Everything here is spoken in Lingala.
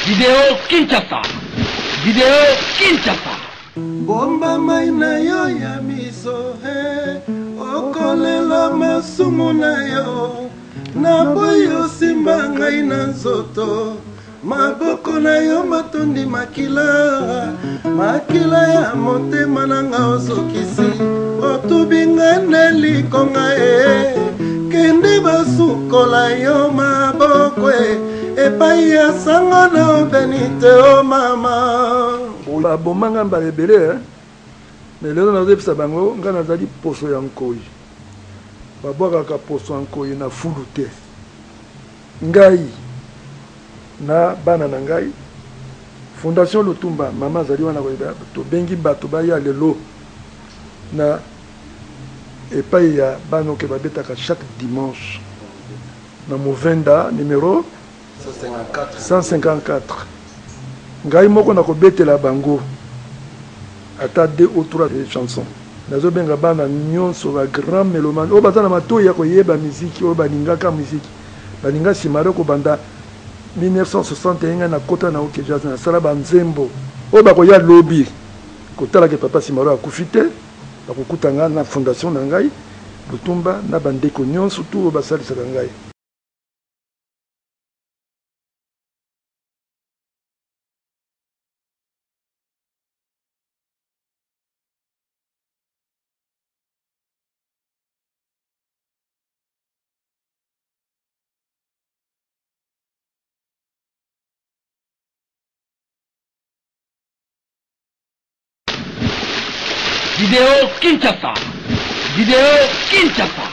Video Kinshasa. Video Kinshasa. Bomba mai na yo ya miso he okolela masumu na yo naboyi osimba ngai na nzoto maboko na yo matondi makila makila ya motema na nga ozokisi otubi nga nde likonga e kende basukola yo maboko e epai ya sango na obeni te o mama. Baboma nga mbala ebele eh. Mais lelo nazoyebisa bango nga nazali poso ya nkoyi. Babwakaka poso ya nkoyi na fulu te. Ngai na bana na ngai Fondation Lutumba, mama azali wana koyeba, tobengi bato baya lelo na epai ya bana oke babetaka chaque dimanche na Movenda numero 154. Ngai moko nakobetela bango ata 2 ou 3 chansons. Nazobenga bana nyonso ba grand melomane oyo baza na matoyi ya koyeba miziki, oyo balingaka miziki, balinga Simaro kobanda 1961 ngai nakota na OK Jazz, nasala ba nzembo oyo bakoya lobi kotala ke papa Simaro akufi te, bakokuta ngai na fondation na ngai Lutumba na bandeko nyonso tu oyo basalisaka ngai. Video Kinshasa. Video Kinshasa.